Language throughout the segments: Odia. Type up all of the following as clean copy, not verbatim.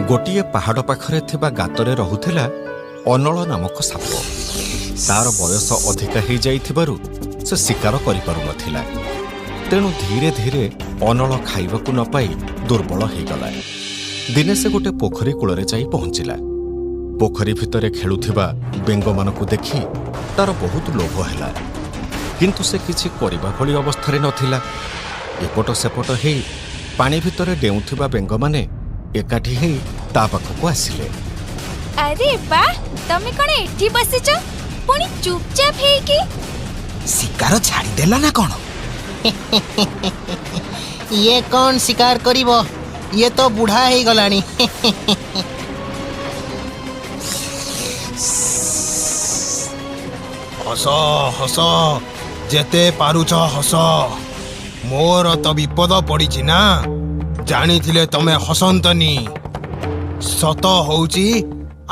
ଗୋଟିଏ ପାହାଡ଼ ପାଖରେ ଥିବା ଗାତରେ ରହୁଥିଲା ଅନଳ ନାମକ ସାପ। ତାର ବୟସ ଅଧିକା ହେଇଯାଇଥିବାରୁ ସେ ଶିକାର କରିପାରୁନଥିଲା। ତେଣୁ ଧୀରେ ଧୀରେ ଅନଳ ଖାଇବାକୁ ନ ପାଇ ଦୁର୍ବଳ ହେଇଗଲା। ଦିନେ ସେ ଗୋଟେ ପୋଖରୀ କୂଳରେ ଯାଇ ପହଞ୍ଚିଲା। ପୋଖରୀ ଭିତରେ ଖେଳୁଥିବା ବେଙ୍ଗମାନଙ୍କୁ ଦେଖି ତାର ବହୁତ ଲୋଭ ହେଲା, କିନ୍ତୁ ସେ କିଛି କରିବା ଭଳି ଅବସ୍ଥାରେ ନଥିଲା। ଏପଟ ସେପଟ ହେଇ ପାଣି ଭିତରେ ଡେଉଁଥିବା ବେଙ୍ଗମାନେ ଏକାଠି ହେଇ ତା ପାଖକୁ ଆସିଲେ। ଆରେ ବାଃ, ତମେ କଣ ଏଠି ବସିଛ ପୁଣି ଚୁପଚାପ ହେଇକି? ଶିକାର ଛାଡ଼ିଦେଲା ନା କଣ? ଇଏ କଣ ଶିକାର କରିବ? ଇଏ ତ ବୁଢା ହେଇଗଲାଣି। ହସ ହସ, ଯେତେ ପାରୁଛ ହସ। ମୋର ତ ବିପଦ ପଡ଼ିଛି ନା, ଜାଣିଥିଲେ ତମେ ହସନ୍ତନି। ସତ ହଉଛି,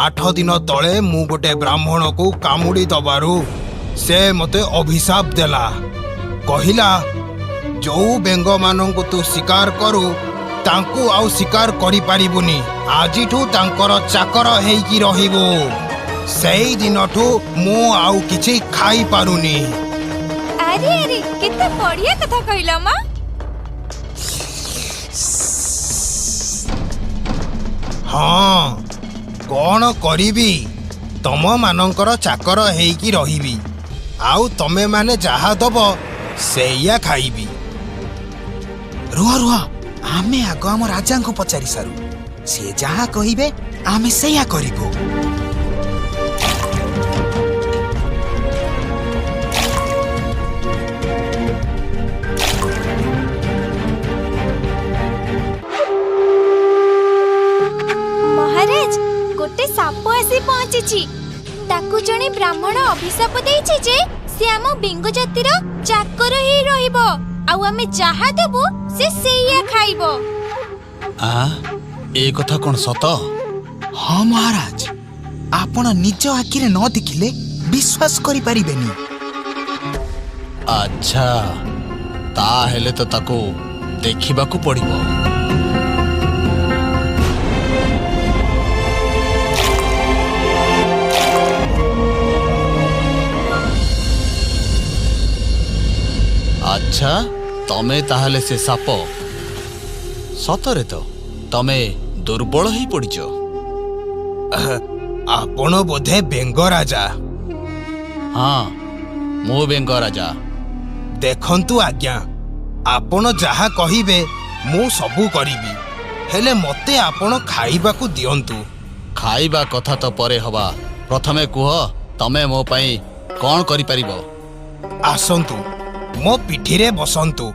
8 ଦିନ ତଳେ ମୁଁ ଗୋଟେ ବ୍ରାହ୍ମଣକୁ କାମୁଡ଼ି ଦବାରୁ ସେ ମତେ ଅଭିଶାପ ଦେଲା। କହିଲା, ଯୋଉ ବେଙ୍ଗମାନଙ୍କୁ ତୁ ଶିକାର କରୁ, ତାଙ୍କୁ ଆଉ ଶିକାର କରିପାରିବୁନି, ଆଜିଠୁ ତାଙ୍କର ଚାକର ହେଇକି ରହିବୁ। ସେଇ ଦିନଠୁ ମୁଁ ଆଉ କିଛି ଖାଇପାରୁନି। ଆରେ ଆରେ, କେତେ ବଢିଆ କଥା କହିଲ ମା! ହଁ, କଣ କରିବି, ତମ ମାନଙ୍କର ଚାକର ହେଇକି ରହିବି ଆଉ ତମେ ମାନେ ଯାହା ଦବ ସେଇଆ ଖାଇବି। ରୁହ ରୁହ, ଆମେ ଆଗ ଆମ ରାଜାଙ୍କୁ ପଚାରି ସାରୁ। ସିଏ ଯାହା କହିବେ ଆମେ ସେଇଆ କରିବୁ। ମହାରାଜ, ଗୋଟେ ସାପ ଆସି ପହଞ୍ଚିଛି। ତାକୁ ଜଣେ ବ୍ରାହ୍ମଣ ଅଭିଶାପ ଦେଇଛି ଯେ ସେ ଆମ ବେଙ୍ଗ ଜାତିର ଚାକର ହେଇ ରହିବ ଆଉ ଆମେ ଯାହା ଦେବୁ ସେ ସେଇଆ ଖାଇବ। ଆ, ଏ କଥା କଣ ସତ? ହଁ ମହାରାଜ, ଆପଣ ନିଜ ଆଖିରେ ନ ଦେଖିଲେ ବିଶ୍ୱାସ କରିପାରିବେନି। ଆଚ୍ଛା, ତାହେଲେ ତ ତାକୁ ଦେଖିବାକୁ ପଡ଼ିବ। ଆଚ୍ଛା, ତମେ ତାହେଲେ ସେ ସାପ? ସତରେ ତ ତମେ ଦୁର୍ବଳ ହେଇ ପଡ଼ିଛ। ଆପଣ ବୋଧେ ବେଙ୍ଗ ରାଜା? ହଁ, ମୁଁ ବେଙ୍ଗ ରାଜା। ଦେଖନ୍ତୁ ଆଜ୍ଞା, ଆପଣ ଯାହା କହିବେ ମୁଁ ସବୁ କରିବି, ହେଲେ ମତେ ଆପଣ ଖାଇବାକୁ ଦିଅନ୍ତୁ। ଖାଇବା କଥା ତ ପରେ ହବା, ପ୍ରଥମେ କୁହ ତମେ ମୋ ପାଇଁ କଣ କରିପାରିବ? ଆସନ୍ତୁ, ମୋ ପିଠିରେ ବସନ୍ତୁ,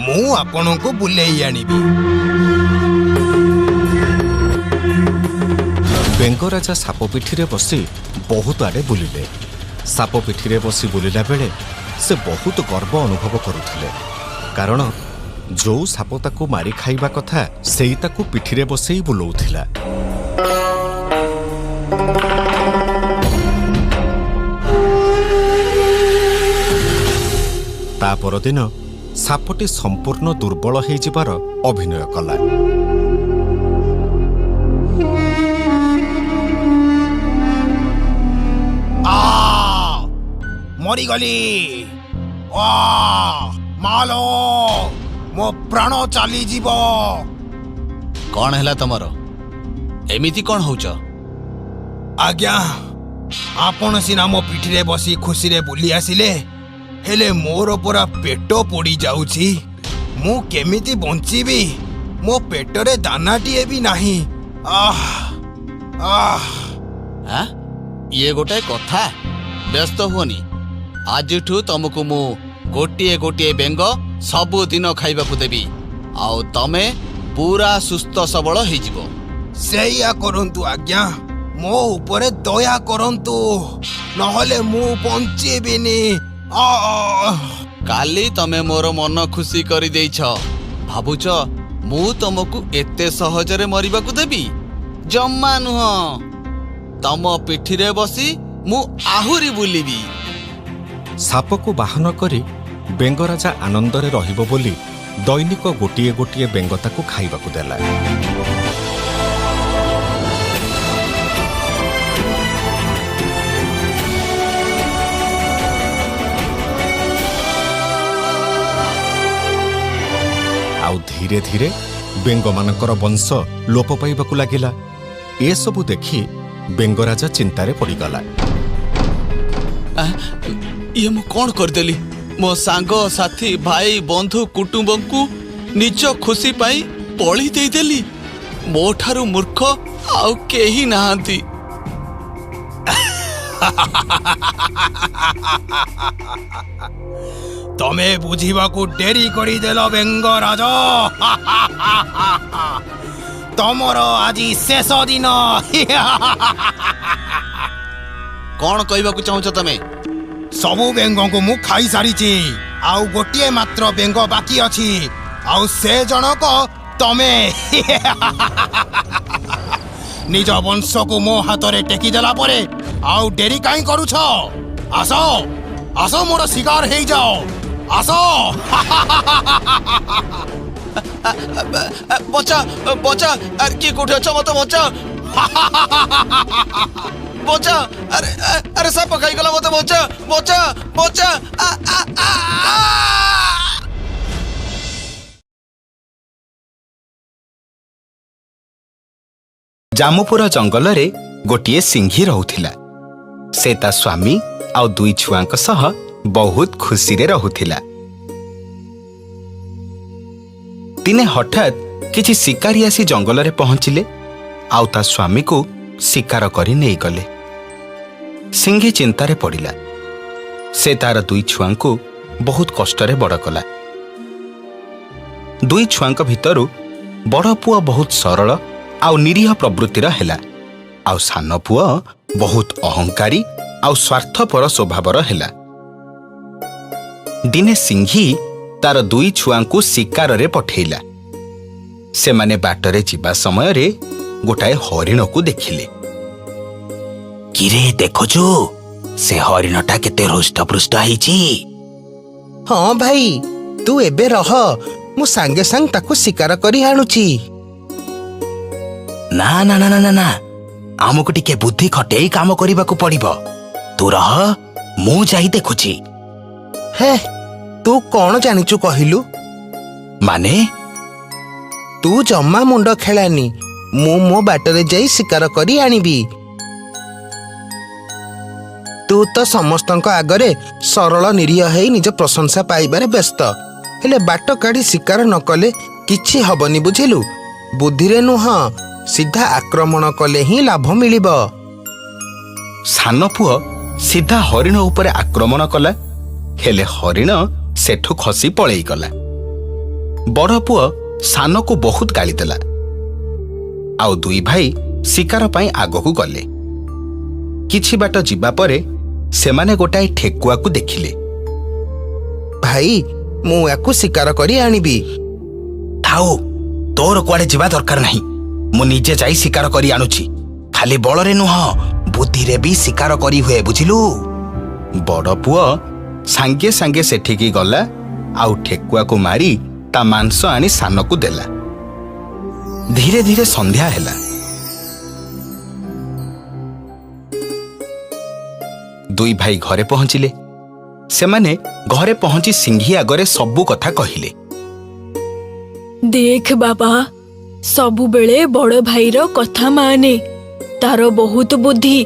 ମୁଁ ଆପଣଙ୍କୁ ବୁଲେଇ ଆଣିବି। ବେଙ୍ଗରାଜା ସାପ ପିଠିରେ ବସି ବହୁତ ଆଡ଼େ ବୁଲିଲେ। ସାପ ପିଠିରେ ବସି ବୁଲିଲା ବେଳେ ସେ ବହୁତ ଗର୍ବ ଅନୁଭବ କରୁଥିଲେ, କାରଣ ଯୋଉ ସାପ ତାକୁ ମାରି ଖାଇବା କଥା, ସେଇ ତାକୁ ପିଠିରେ ବସେଇ ବୁଲଉଥିଲା। ତା ପରଦିନ ସାପଟି ସମ୍ପୂର୍ଣ୍ଣ ଦୁର୍ବଳ ହେଇଯିବାର ଅଭିନୟ କଲା। ଆ, ମରିଗଲି! ଆ ମାଲୋ, ମୋ ପ୍ରାଣ ଚାଲିଯିବ! କଣ ହେଲା ତମର? ଏମିତି କଣ ହଉଛ? ଆଜ୍ଞା, ଆପଣ ସିନା ମୋ ପିଠିରେ ବସି ଖୁସିରେ ବୁଲି ଆସିଲେ, ହେଲେ ମୋର ପରା ପେଟ ପୋଡ଼ି ଯାଉଛି। ମୁଁ କେମିତି ବଞ୍ଚିବି? ମୋ ପେଟରେ ଦାନାଟିଏ ବି ନାହିଁ। ଆଃ ଆଃ! ଆଁ, ଇଏ ଗୋଟାଏ କଥା? ବ୍ୟସ୍ତ ହୁଅନି, ଆଜିଠୁ ତମକୁ ମୁଁ ଗୋଟିଏ ଗୋଟିଏ ବେଙ୍ଗ ସବୁଦିନ ଖାଇବାକୁ ଦେବି ଆଉ ତମେ ପୁରା ସୁସ୍ଥ ସବଳ ହେଇଯିବ। ସେଇଆ କରନ୍ତୁ ଆଜ୍ଞା, ମୋ ଉପରେ ଦୟା କରନ୍ତୁ, ନହେଲେ ମୁଁ ବଞ୍ଚିବିନି। ଆ। କାଲି ତମେ ମୋର ମନ ଖୁସି କରିଦେଇଛ। ଭାବୁଛ ମୁଁ ତମକୁ ଏତେ ସହଜରେ ମରିବାକୁ ଦେବି? ଜମା ନୁହଁ। ତମ ପିଠିରେ ବସି ମୁଁ ଆହୁରି ବୁଲିବି। ସାପକୁ ବାହନ କରି ବେଙ୍ଗରାଜା ଆନନ୍ଦରେ ରହିବ ବୋଲି ଦୈନିକ ଗୋଟିଏ ଗୋଟିଏ ବେଙ୍ଗ ତାକୁ ଖାଇବାକୁ ଦେଲା। ଧୀରେ ଧୀରେ ବେଙ୍ଗମାନଙ୍କର ବଂଶ ଲୋପ ପାଇବାକୁ ଲାଗିଲା। ଏସବୁ ଦେଖି ବେଙ୍ଗରାଜା ଚିନ୍ତାରେ ପଡ଼ିଗଲା। ଇଏ ମୁଁ କ'ଣ କରିଦେଲି? ମୋ ସାଙ୍ଗ ସାଥୀ, ଭାଇ, ବନ୍ଧୁ, କୁଟୁମ୍ବଙ୍କୁ ନିଜ ଖୁସି ପାଇଁ ବଳି ଦେଇଦେଲି। ମୋ ଠାରୁ ମୂର୍ଖ ଆଉ କେହି ନାହାନ୍ତି। ତମେ ବୁଝିବାକୁ ଡେରି କରିଦେଲ ବେଙ୍ଗରାଜ। ତମର ଆଜି ଶେଷ ଦିନ। କ'ଣ କହିବାକୁ ଚାହୁଁଛ ତମେ? ସବୁ ବେଙ୍ଗଙ୍କୁ ମୁଁ ଖାଇସାରିଛି, ଆଉ ଗୋଟିଏ ମାତ୍ର ବେଙ୍ଗ ବାକି ଅଛି, ଆଉ ସେ ଜଣକ ତମେ। ନିଜ ବଂଶକୁ ମୋ ହାତରେ ଟେକିଦେଲା ପରେ ଆଉ ଡେରି କାହିଁ କରୁଛ? ଆସ ଆସ, ମୋର ଶିକାର ହେଇଯାଅ, ଆସ। ବଞ୍ଚା, ବଞ୍ଚା! ଆରେ କିଏ କୋଉଠି ଅଛ? ମତେ ବଞ୍ଚା, ବଞ୍ଚା! ଆରେ ଆରେ, ସାପ ଖାଇଗଲା ମତେ! ବଞ୍ଚା, ବଞ୍ଚା, ବଞ୍ଚା! ଆ ଆ ଆ ଆ! ଜାମୁପୁର ଜଙ୍ଗଲରେ ଗୋଟିଏ ସିଂହୀ ରହୁଥିଲା। ସେ ତା ସ୍ୱାମୀ ଆଉ ଦୁଇ ଛୁଆଙ୍କ ସହ ବହୁତ ଖୁସିରେ ରହୁଥିଲା। ଦିନେ ହଠାତ୍ କିଛି ଶିକାରୀ ଆସି ଜଙ୍ଗଲରେ ପହଞ୍ଚିଲେ ଆଉ ତା ସ୍ୱାମୀକୁ ଶିକାର କରି ନେଇଗଲେ। ସିଂହୀ ଚିନ୍ତାରେ ପଡ଼ିଲା। ସେ ତାର ଦୁଇ ଛୁଆଙ୍କୁ ବହୁତ କଷ୍ଟରେ ବଡ଼ କଲା। ଦୁଇ ଛୁଆଙ୍କ ଭିତରୁ ବଡ଼ ପୁଅ ବହୁତ ସରଳ ଆଉ ନିରୀହ ପ୍ରବୃତ୍ତିର ହେଲା, ଆଉ ସାନ ପୁଅ ବହୁତ ଅହଙ୍କାରୀ ଆଉ ସ୍ୱାର୍ଥପର ସ୍ୱଭାବର ହେଲା। ଦିନେ ସିଂହୀ ତାର ଦୁଇ ଛୁଆଙ୍କୁ ଶିକାରରେ ପଠେଇଲା। ସେମାନେ ବାଟରେ ଯିବା ସମୟରେ ଗୋଟାଏ ହରିଣକୁ ଦେଖିଲେ। କିରେ, ଦେଖୁଛୁ ସେ ହରିଣଟା କେତେ ହୃଷ୍ଟପୃଷ୍ଟ ହେଇଛି? ହଁ ଭାଇ, ତୁ ଏବେ ରହ, ମୁଁ ସାଙ୍ଗେ ସାଙ୍ଗେ ତାକୁ ଶିକାର କରି ଆଣୁଛି। ନା ନା ନା ନା ନା ନା, ଆମକୁ ଟିକେ ବୁଦ୍ଧି ଖଟେଇ କାମ କରିବାକୁ ପଡିବ। ତୁ ରହ, ମୁଁ ଯାଇ ଦେଖୁଛି। ହେ, ତୁ କଣ ଜାଣିଛୁ କହିଲୁ? ମାନେ? ତୁ ଜମା ମୁଣ୍ଡ ଖେଳାନି, ମୁଁ ମୋ ବାଟରେ ଯାଇ ଶିକାର କରି ଆଣିବି। ତୁ ତ ସମସ୍ତଙ୍କ ଆଗରେ ସରଳ ନିରୀହ ହେଇ ନିଜ ପ୍ରଶଂସା ପାଇବାରେ ବ୍ୟସ୍ତ, ହେଲେ ବାଟ କାଢି ଶିକାର ନ କଲେ କିଛି ହବନି, ବୁଝିଲୁ? ବୁଦ୍ଧିରେ ନୁହଁ, ସିଧା ଆକ୍ରମଣ କଲେ ହିଁ ଲାଭ ମିଳିବ। ସାନ ପୁଅ ସିଧା ହରିଣ ଉପରେ ଆକ୍ରମଣ କଲା, ହେଲେ ହରିଣ ସେଠୁ ଖସି ପଳେଇଗଲା। ବଡ଼ ପୁଅ ସାନକୁ ବହୁତ ଗାଳିଦେଲା, ଆଉ ଦୁଇ ଭାଇ ଶିକାର ପାଇଁ ଆଗକୁ ଗଲେ। କିଛି ବାଟ ଯିବା ପରେ ସେମାନେ ଗୋଟାଏ ଠେକୁଆକୁ ଦେଖିଲେ। ଭାଇ, ମୁଁ ୟାକୁ ଶିକାର କରି ଆଣିବି। ଥାଉ, ତୋର କୁଆଡେ ଯିବା ଦରକାର ନାହିଁ। ମୁଁ ନିଜେ ଯାଇ ଶିକାର କରି ଆଣୁଛି। ଖାଲି ବଳରେ ନୁହଁ, ବୁଦ୍ଧିରେ ବି ଶିକାର କରି ହୁଏ, ବୁଝିଲୁ? ବଡ଼ ପୁଅ ସାଙ୍ଗେ ସାଙ୍ଗେ ସେଠିକି ଗଲା ଆଉ ଠେକୁଆକୁ ମାରି ତା ମାଂସ ଆଣି ସାନକୁ ଦେଲା। ଧୀରେ ଧୀରେ ସନ୍ଧ୍ୟା ହେଲା। ଦୁଇ ଭାଇ ଘରେ ପହଞ୍ଚିଲେ। ସେମାନେ ଘରେ ପହଞ୍ଚି ସିଂହୀ ଆଗରେ ସବୁ କଥା କହିଲେ। ଦେଖ ବାବା, ସବୁବେଳେ ବଡ଼ ଭାଇର କଥା ମାନେ। ତାର ବହୁତ ବୁଦ୍ଧି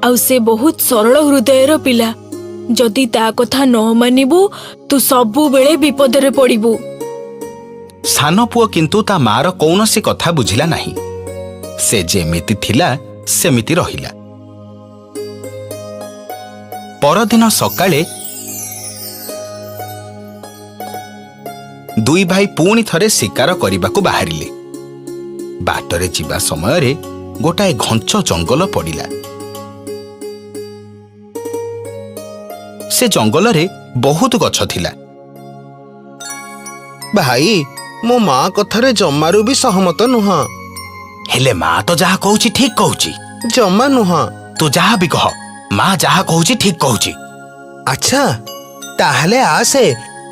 ଆଉ ସେ ବହୁତ ସରଳ ହୃଦୟର ପିଲା। ଯଦି ତା କଥା ନ ମାନିବୁ, ତୁ ସବୁବେଳେ ବିପଦରେ ପଡ଼ିବୁ। ସାନ ପୁଅ କିନ୍ତୁ ତା ମାର କୌଣସି କଥା ବୁଝିଲା ନାହିଁ। ସେ ଯେମିତି ଥିଲା ସେମିତି ରହିଲା। ପରଦିନ ସକାଳେ ଦୁଇ ଭାଇ ପୁଣି ଥରେ ଶିକାର କରିବାକୁ ବାହାରିଲେ। ବାଟରେ ଯିବା ସମୟରେ ଗୋଟାଏ ଘଞ୍ଚ ଜଙ୍ଗଲ ପଡ଼ିଲା। ସେ ଜଙ୍ଗଲରେ ବହୁତ ଗଛ ଥିଲା। ଭାଇ, ମୋ ମା କଥାରେ ଜମାରୁ ବି ସହମତ ନୁହଁ। ହେଲେ ମା ତ ଯାହା କହୁଛି ଠିକ କହୁଛି। ଜମା ନୁହଁ। ତୁ ଯାହା ବି କହ, ମା ଯାହା କହୁଛି ଠିକ କହୁଛି। ଆଚ୍ଛା, ତାହେଲେ ଆସେ,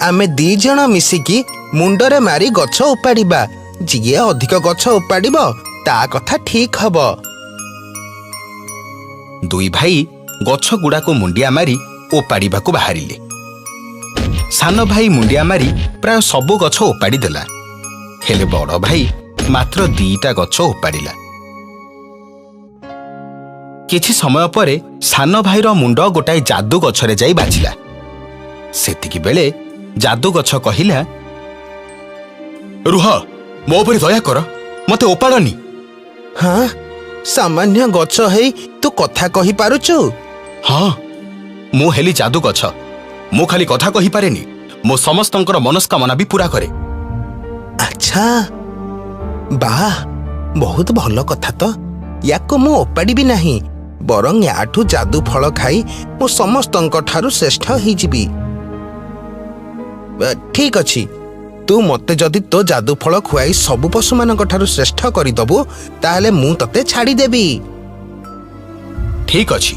ଆମେ ଦି ଜଣ ମିଶିକି ମୁଣ୍ଡରେ ମାରି ଗଛ ଉପାଡ଼ିବା। ଯିଏ ଅଧିକ ଗଛ ଉପାଡ଼ିବ ତା କଥା ଠିକ ହବ। ଦୁଇ ଭାଇ ଗଛ ଗୁଡାକୁ ମୁଣ୍ଡିଆ ମାରି ଓପାଡ଼ିବାକୁ ବାହାରିଲେ। ସାନ ଭାଇ ମୁଣ୍ଡିଆ ମାରି ପ୍ରାୟ ସବୁ ଗଛ ଓପାଡ଼ି ଦେଲା, ହେଲେ ବଡ଼ ଭାଇ ମାତ୍ର ଦିଟା ଗଛ ଉପାଡ଼ିଲା। କିଛି ସମୟ ପରେ ସାନ ଭାଇର ମୁଣ୍ଡ ଗୋଟାଏ ଯାଦୁ ଗଛରେ ଯାଇ ବାଜିଲା। ସେତିକି ବେଳେ ଯାଦୁ ଗଛ କହିଲା, ରୁହ, ମୋ ଉପରେ ଦୟା କର, ମତେ ଓପାଡ଼ନି। ହଁ, ସାମାନ୍ୟ ଗଛ ହେଇ ତୁ କଥା କହିପାରୁଛୁ? ହଁ, ମୁଁ ହେଲି ଯାଦୁ ଗଛ। ମୁଁ ଖାଲି କଥା କହିପାରେନି, ମୁଁ ସମସ୍ତଙ୍କର ମନସ୍କାମନା ବି ପୂରା କରେ। ଆଚ୍ଛା, ବାଃ, ବହୁତ ଭଲ କଥା ତ। ୟାକୁ ମୁଁ ଓପାଡ଼ିବି ନାହିଁ, ବରଂ ୟାଠୁ ଯାଦୁ ଫଳ ଖାଇ ମୁଁ ସମସ୍ତଙ୍କ ଠାରୁ ଶ୍ରେଷ୍ଠ ହେଇଯିବି। ଠିକ ଅଛି, ତୁ ମତେ ଯଦି ତୋ ଯାଦୁ ଫଳ ଖୁଆଇ ସବୁ ପଶୁମାନଙ୍କ ଠାରୁ ଶ୍ରେଷ୍ଠ କରିଦବୁ, ତାହେଲେ ମୁଁ ତତେ ଛାଡ଼ିଦେବି। ଠିକ ଅଛି,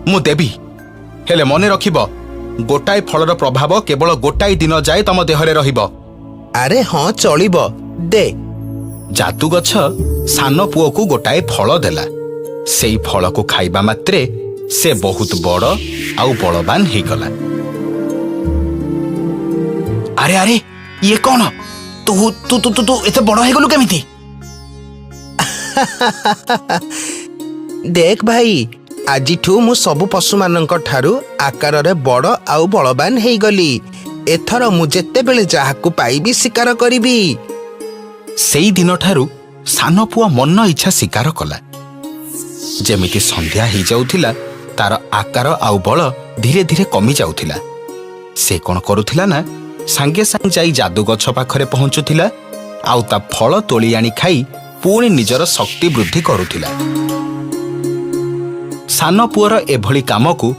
ମୁଁ ଦେବି। ହେଲେ ମନେ ରଖିବ, ଗୋଟାଏ ଫଳର ପ୍ରଭାବ କେବଳ ଗୋଟାଏ ଦିନ ଯାଏ ତମ ଦେହରେ ରହିବ। ଆରେ ହଁ, ଚଳିବ, ଦେ। ଯାଦୁ ଗଛ ସାନ ପୁଅକୁ ଗୋଟାଏ ଫଳ ଦେଲା। ସେଇ ଫଳକୁ ଖାଇବା ମାତ୍ରେ ସେ ବହୁତ ବଡ଼ ଆଉ ବଳବାନ ହେଇଗଲା। ଆରେ ଆରେ, ଇଏ କଣ? ତୁ ତୁ ତୁ ତୁ ତୁ ଏତେ ବଡ଼ ହେଇଗଲୁ କେମିତି? ଦେଖ ଭାଇ, ଆଜିଠୁ ମୁଁ ସବୁ ପଶୁମାନଙ୍କ ଠାରୁ ଆକାରରେ ବଡ଼ ଆଉ ବଳବାନ ହେଇଗଲି। ଏଥର ମୁଁ ଯେତେବେଳେ ଯାହାକୁ ପାଇବି ଶିକାର କରିବି। ସେଇ ଦିନଠାରୁ ସାନ ପୁଅ ମନ ଇଚ୍ଛା ଶିକାର କଲା। ଯେମିତି ସନ୍ଧ୍ୟା ହେଇଯାଉଥିଲା, ତାର ଆକାର ଆଉ ବଳ ଧୀରେ ଧୀରେ କମି ଯାଉଥିଲା। ସେ କଣ କରୁଥିଲା ନା, ସାଙ୍ଗେ ସାଙ୍ଗେ ଯାଇ ଯାଦୁ ଗଛ ପାଖରେ ପହଞ୍ଚୁଥିଲା ଆଉ ତା ଫଳ ତୋଳି ଆଣି ଖାଇ ପୁଣି ନିଜର ଶକ୍ତି ବୃଦ୍ଧି କରୁଥିଲା। ସାନ ପୁଅର ଏଭଳି କାମକୁ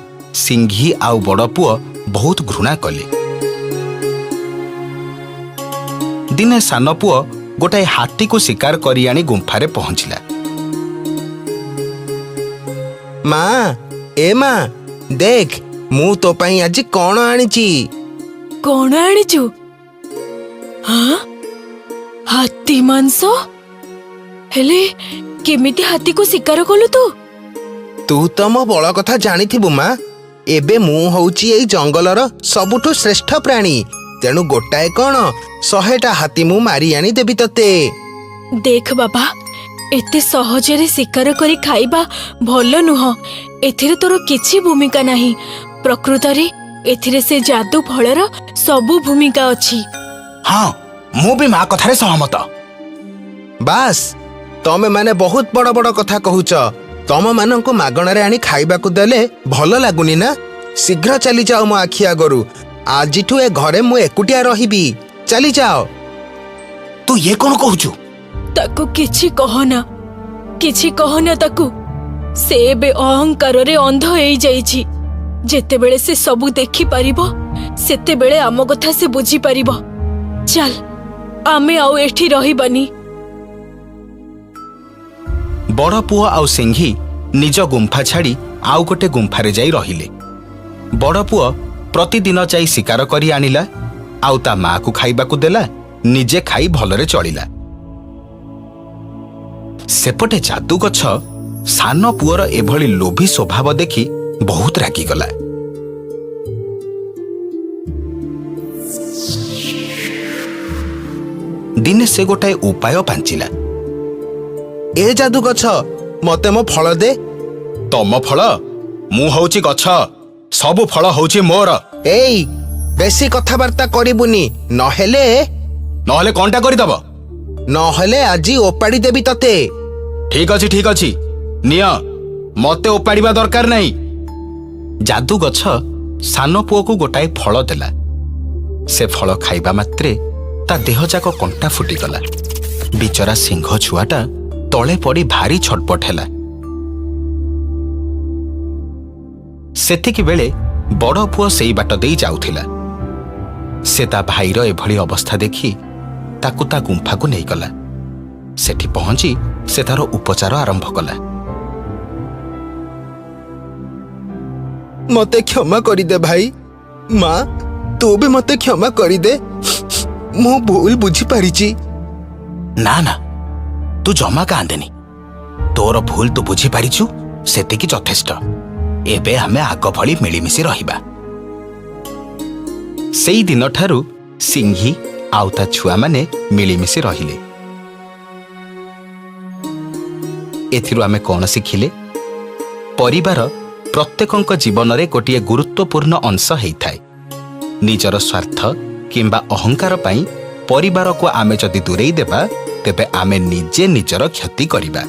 ସିଂହୀ ଆଉ ବଡ଼ ପୁଅ ବହୁତ ଘୃଣା କଲେ। ଦିନେ ସାନ ପୁଅ ଗୋଟାଏ ହାତୀକୁ ଶିକାର କରି ଆଣି ଗୁମ୍ଫାରେ ପହଞ୍ଚିଲା। ମା, ଏ ମା, ଦେଖ ମୁଁ ତୋ ପାଇଁ ଆଜି କଣ ଆଣିଛି। କଣ ଆଣିଛୁ? ହଁ, ହାତୀ ମାଂସ? ହେଲେ କେମିତି ହାତୀକୁ ଶିକାର କଲୁ ତୁ? ତୁ ତ ମୋ ବଳ କଥା ଜାଣିଥିବୁ ମା। ଏବେ ମୁଁ ହଉଛି ଏଇ ଜଙ୍ଗଲର ସବୁଠୁ ଶ୍ରେଷ୍ଠ ପ୍ରାଣୀ। ତେଣୁ ଗୋଟାଏ କଣ, 100ଟା ହାତୀ ମୁଁ ମାରି ଆଣି ଦେବି ତତେ। ଦେଖ ବାବା, ଏତେ ସହଜରେ ଶିକାର କରି ଖାଇବା ଭଲ ନୁହଁ। ଏଥିରେ ତୋର କିଛି ଭୂମିକା ନାହିଁ। ପ୍ରକୃତରେ ଏଥିରେ ସେ ଯାଦୁ ଫଳର ସବୁ ଭୂମିକା ଅଛି। ହଁ, ମୁଁ ବି ମା କଥାରେ ସହମତ। ବାସ୍, ତମେ ମାନେ ବହୁତ ବଡ ବଡ କଥା କହୁଛ। ତମ ମାନଙ୍କୁ ମାଗଣାରେ ଆଣି ଖାଇବାକୁ ଦେଲେ ଭଲ ଲାଗୁନି ନା? ଶୀଘ୍ର ଚାଲିଯାଅ ମୋ ଆଖି ଆଗରୁ। ଆଜିଠୁ ଏ ଘରେ ମୁଁ ଏକୁଟିଆ ରହିବି। ଚାଲିଯାଅ। ତୁ ଇଏ କଣ କହୁଛୁ? ତାକୁ କିଛି କହନା, କିଛି କହନା ତାକୁ। ସେ ଏବେ ଅହଙ୍କାରରେ ଅନ୍ଧ ହେଇଯାଇଛି। ଯେତେବେଳେ ସେ ସବୁ ଦେଖିପାରିବ, ସେତେବେଳେ ଆମ କଥା ସେ ବୁଝିପାରିବ। ଚାଲ, ଆମେ ଆଉ ଏଠି ରହିବାନି। ବଡ଼ ପୁଅ ଆଉ ସିଂହୀ ନିଜ ଗୁମ୍ଫା ଛାଡ଼ି ଆଉ ଗୋଟେ ଗୁମ୍ଫାରେ ଯାଇ ରହିଲେ। ବଡ଼ ପୁଅ ପ୍ରତିଦିନ ଯାଇ ଶିକାର କରି ଆଣିଲା ଆଉ ତା ମାଆକୁ ଖାଇବାକୁ ଦେଲା, ନିଜେ ଖାଇ ଭଲରେ ଚଳିଲା। ସେପଟେ ଯାଦୁ ଗଛ ସାନ ପୁଅର ଏଭଳି ଲୋଭୀ ସ୍ୱଭାବ ଦେଖି ବହୁତ ରାଗିଗଲା। ଦିନେ ସେ ଗୋଟାଏ ଉପାୟ ପାଞ୍ଚିଲା। ଏ ଯାଦୁ ଗଛ, ମତେ ମୋ ଫଳ ଦେ। ତମ ଫଳ? ମୁଁ ହଉଛି ଗଛ, ସବୁ ଫଳ ହଉଛି ମୋର। ଏଇ, ବେଶୀ କଥାବାର୍ତ୍ତା କରିବୁନି, ନହେଲେ ନହେଲେ କଣଟା କରିଦବ? ନହେଲେ ଆଜି ଓପାଡ଼ି ଦେବି ତତେ। ଠିକ ଅଛି, ଠିକ ଅଛି, ନିଅ, ମତେ ଓପାଡ଼ିବା ଦରକାର ନାହିଁ। ଯାଦୁ ଗଛ ସାନ ପୁଅକୁ ଗୋଟାଏ ଫଳ ଦେଲା। ସେ ଫଳ ଖାଇବା ମାତ୍ରେ ତା ଦେହଯାକ କଣ୍ଟା ଫୁଟିଗଲା। ବିଚରା ସିଂହ ଛୁଆଟା ତଳେ ପଡ଼ି ଭାରି ଛଟପଟ ହେଲା। ସେତିକି ବେଳେ ବଡ଼ ପୁଅ ସେଇ ବାଟ ଦେଇ ଯାଉଥିଲା। ସେ ତା ଭାଇର ଏଭଳି ଅବସ୍ଥା ଦେଖି ତାକୁ ତା ଗୁମ୍ଫାକୁ ନେଇଗଲା। ସେଠି ପହଞ୍ଚି ସେ ତାର ଉପଚାର ଆରମ୍ଭ କଲା। ମତେ କ୍ଷମା କରିଦେ ଭାଇ। ମା, ତୁ ବି ମତେ କ୍ଷମା କରିଦେ। ମୁଁ ଭୁଲ ବୁଝିପାରିଛି। ନା ନା, ତୁ ଜମା କାନ୍ଦେନି। ତୋର ଭୁଲ ତୁ ବୁଝିପାରିଛୁ, ସେତିକି ଯଥେଷ୍ଟ। ଏବେ ଆମେ ଆଗ ଭଳି ମିଳିମିଶି ରହିବା। ସେଇ ଦିନଠାରୁ ସିଂହୀ ଆଉ ତା ଛୁଆମାନେ ମିଳିମିଶି ରହିଲେ। ଏଥିରୁ ଆମେ କ'ଣ ଶିଖିଲେ? ପରିବାର ପ୍ରତ୍ୟେକଙ୍କ ଜୀବନରେ ଗୋଟିଏ ଗୁରୁତ୍ୱପୂର୍ଣ୍ଣ ଅଂଶ ହେଇଥାଏ। ନିଜର ସ୍ୱାର୍ଥ କିମ୍ବା ଅହଙ୍କାର ପାଇଁ ପରିବାରକୁ ଆମେ ଯଦି ଦୂରେଇ ଦେବା, ତେବେ ଆମେ ନିଜେ ନିଜର କ୍ଷତି କରିବା।